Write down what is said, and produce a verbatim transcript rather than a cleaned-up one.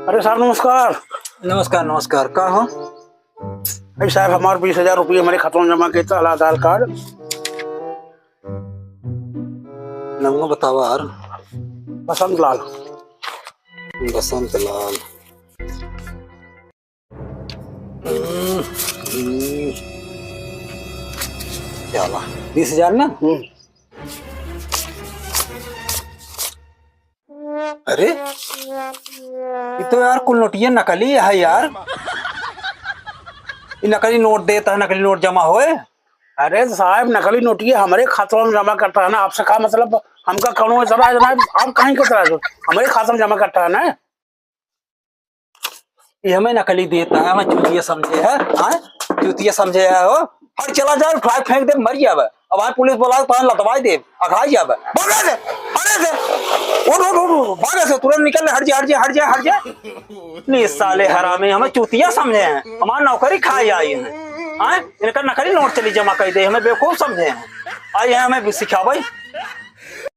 अरे साहब, नमस्कार। नमस्कार, नमस्कार। का हो? अरे साहब, हमार बीस हजार रुपये हमारे खाता में जमा किया था, आधार कार्ड। नमो बतावा यार। बसंत लाल। बसंत लाल। हम्म, हम्म। चला, बीस हजार ना? हम्म। अरे, ये तो यार कुल नोटिया नकली है यार। ये नकली नोट देता है, नकली नोट जमा होए। अरे साहब, नकली नोटिया हमारे खातवा में जमा करता है ना, आपसे का मतलब? हमका कौनो इतराज ना, आप कहीं का इतराज हो? हमारे खाता में जमा करता है ना। ये हमें नकली देता है, हमें चूतिया समझे है, हाँ? चूतिया समझे है हो। हट, चला जा, उठा के फेंक दे, मर जाबे। अब आज पुलिस बुला के तोहन लतवाई दे, अघाई जाबे। भाग से, हट से। उठ, उठ, उठ, उठ, भाग से, तुरंत निकल, हट जा, हट जा, हट जा, हट जा। नहीं, साले हरामी हमें चूतिया समझे हैं, हमार नौकरी खाए आई हैं, हाँ? इनका नकली नोट चली जमा कर दे, हमें बेवकूफ समझे हैं, आई हैं हमें सिखावे।